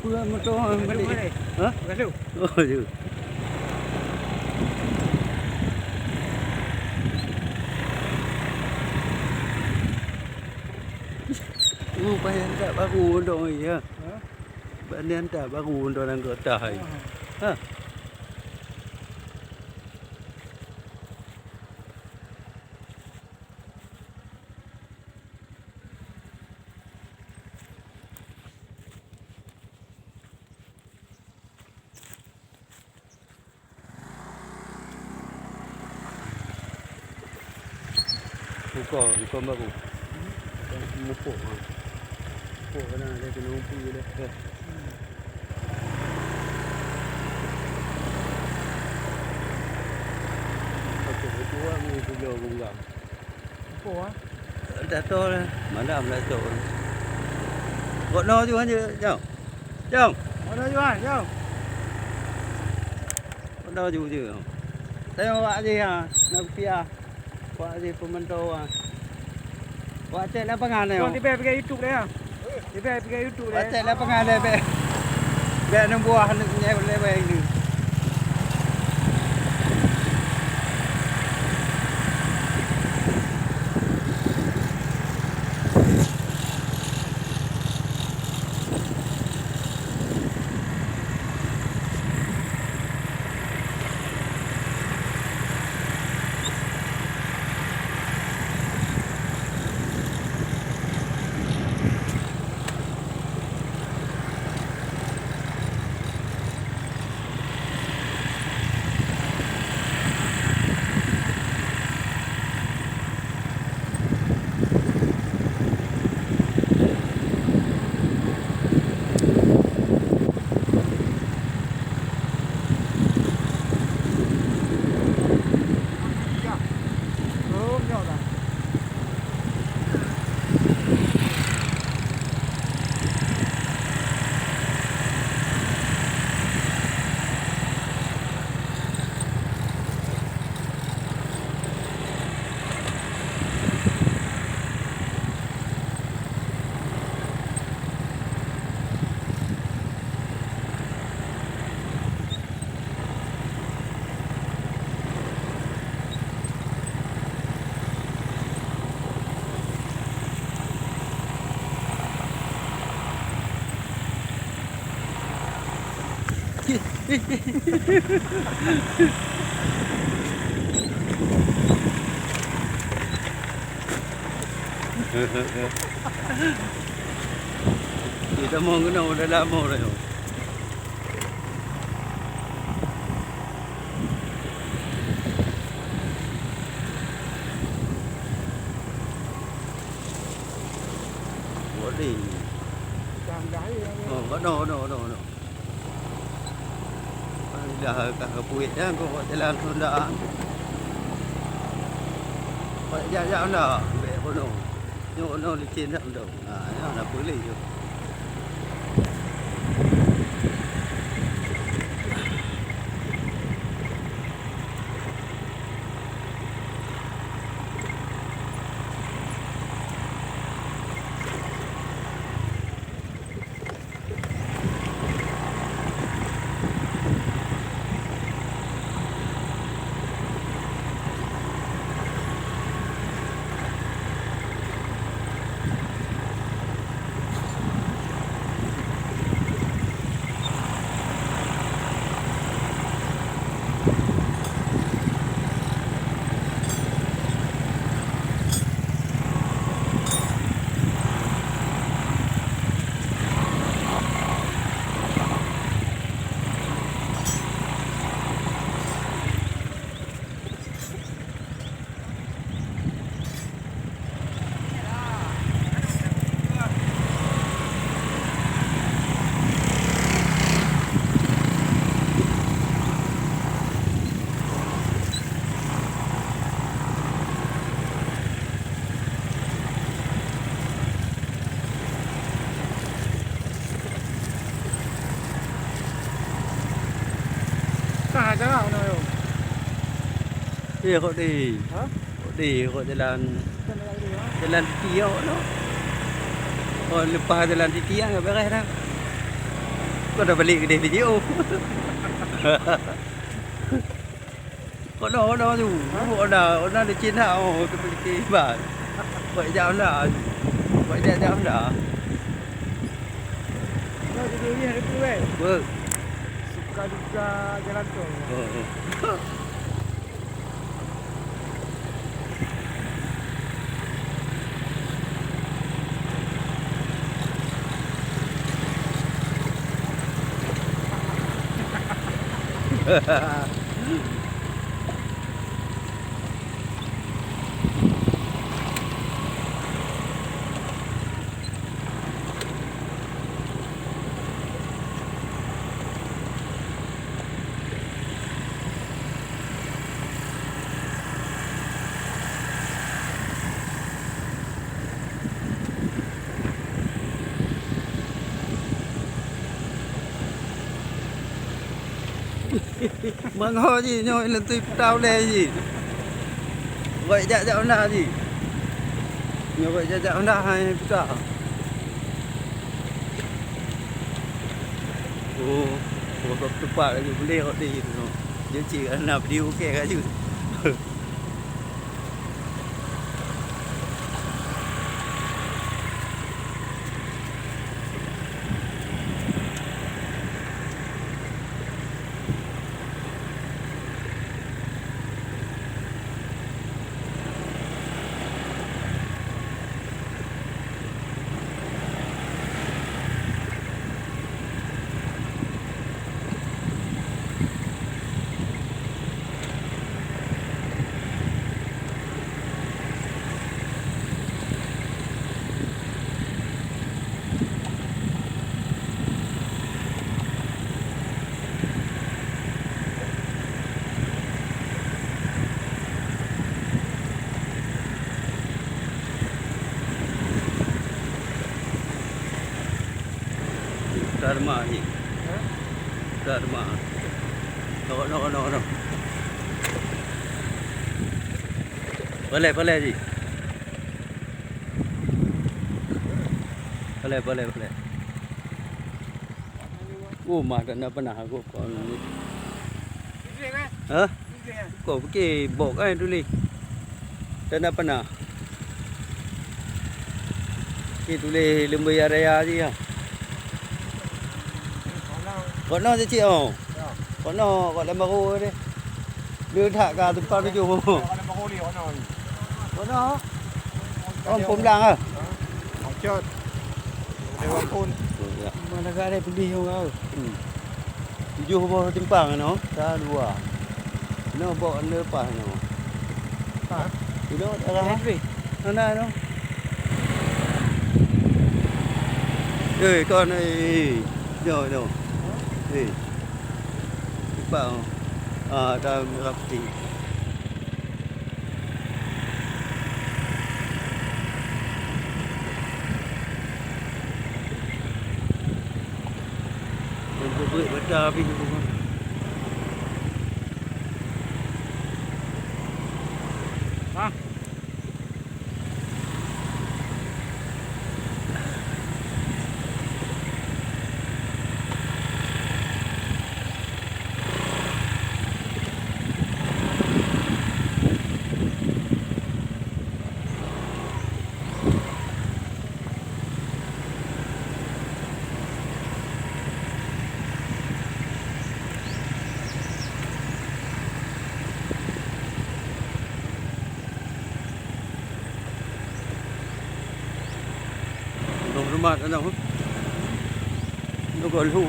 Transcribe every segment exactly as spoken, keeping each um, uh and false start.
Peue moto han balik? Hah? Gaduh. Oh, ya. Oh, payah tak baru dong ya. Hah? Banyan tak baru dong nang kota hai. Hah? Buka, buka baru. Mupuk, ha. Mupuk kena ada kena umpi dia. Ya. Okey, itu orang ni tu jauh gunggang. Apa, ah? Dah tahu lah. Malam dah tahu. Kok no juga je, jom. Jom. Kok no juga, jom. Kok no juga je. Saya awak je, ha. Nak rupiah. Awak je pemantau, ha. Awak cek lapangan, ya. Kau tiba pergi YouTube dah, ya? Tiba pergi YouTube dah, ya? Awak cek lapangan dah, bek. Bek nombor aneuk nyan lewat itu. Kita mau kena udah lama dah. Boleh. Oh, no, no, no, no. Dah ka kepuet dah kok jalan tu dah. Kok jak-jak dah, bek kono. Nyoe, nyoe licin dah tu. Ha, ya, dah boleh tu. Sah aja lah, ono yo. Iya, kok di. Ha? Kok di, kok jalan, jalan titi, ya, kok no. Oh, lepas jalan titi, ya, nggak beres dah. Kau dah balik kedai video. Kau dah, kau dah tu. Kau dah, kau dah licin dah. Oh, tu balik ke Iban. Buat jam dah. Buat jam, jam dah. Kau duduk ni ada tu, eh? Apa? Suka duka jalan tol. Oh, oh. Mangat jih nyoe lôn tui peutah ulèe jih. Wai jak-jak na jih. Nyoe wai jak-jak na hai peutah. Oh, oh, tepat laju boleh rot di tu. Dia cik na beri ukèe kat jih. Dharma ni. Hah? Dharma. Tengok, tengok, tengok, tengok. Boleh, boleh, Ji. Boleh, boleh, boleh. Oh, mah tak nak pernah aku kon ni. Ha? Kau fikir bok kan tulis. Tak nak pernah. Okey, tulis leumboi raya je ya. Kok no cik oh. Kok no kok lam baru deh. Dia dah ka tempat tujuh. Kok no. Oh, pemblang ah. Macet. Dewan pun. Mana gak ada pedih orang. Hmm. Tujoh boh timpang nyoe, sa dua. Nyoe bok leupah nyoe. Ha? Inoe arah mana nyoe? Eh, kon, eh, nyoe, nyoe. Eh. Timpang. Ah, ada merah putih. Yang beubeuet bata habéh tu. Ha? Dong rumat aneuk. Dong gol hu.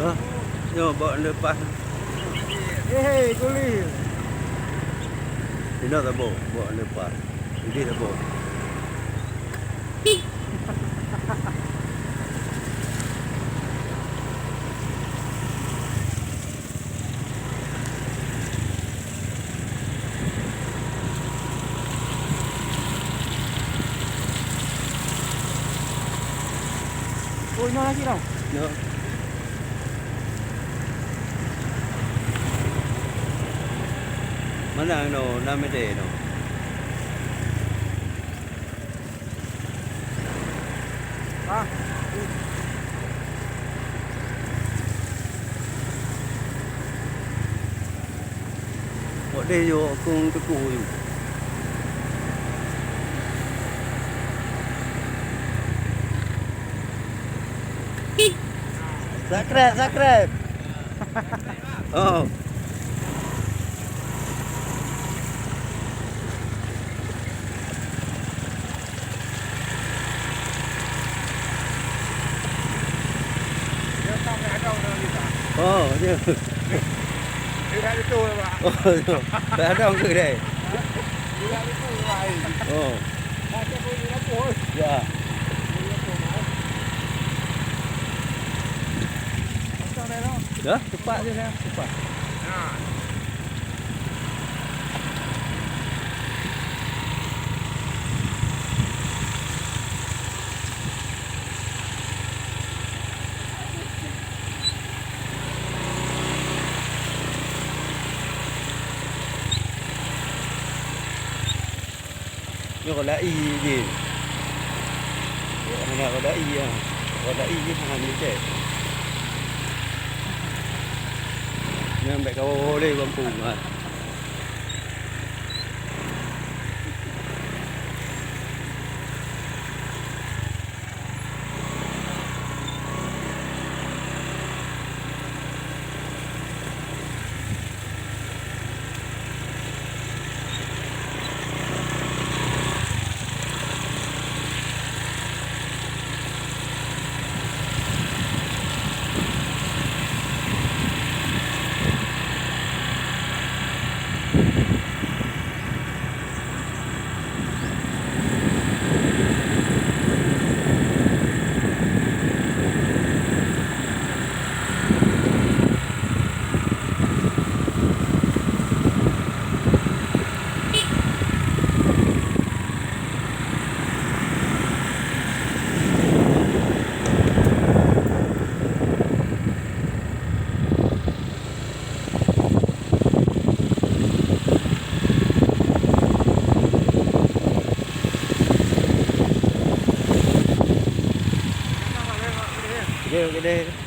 Hah? Nyoe bak leupah. Hei, hei, kuli. Ingat tak, Bo? Bak leupah. Idéh tak, Bo? Oh, inoe lagi tau. Nyoe. Mana nyoe, na meudeh nyoe. Ah. Bak deh yo kong teuku yu. Subscribe, subscribe. Oh. Oh, ya. Oh, ya. Tak ada orang kedai. Oh. Ya. Dah, cepat je dah, cepat. Nyoe kau lai jih. Hana kau lai ah. Kau lai jih hana ni cek. Nyan bèk kau lé bangku ah. Keudeh.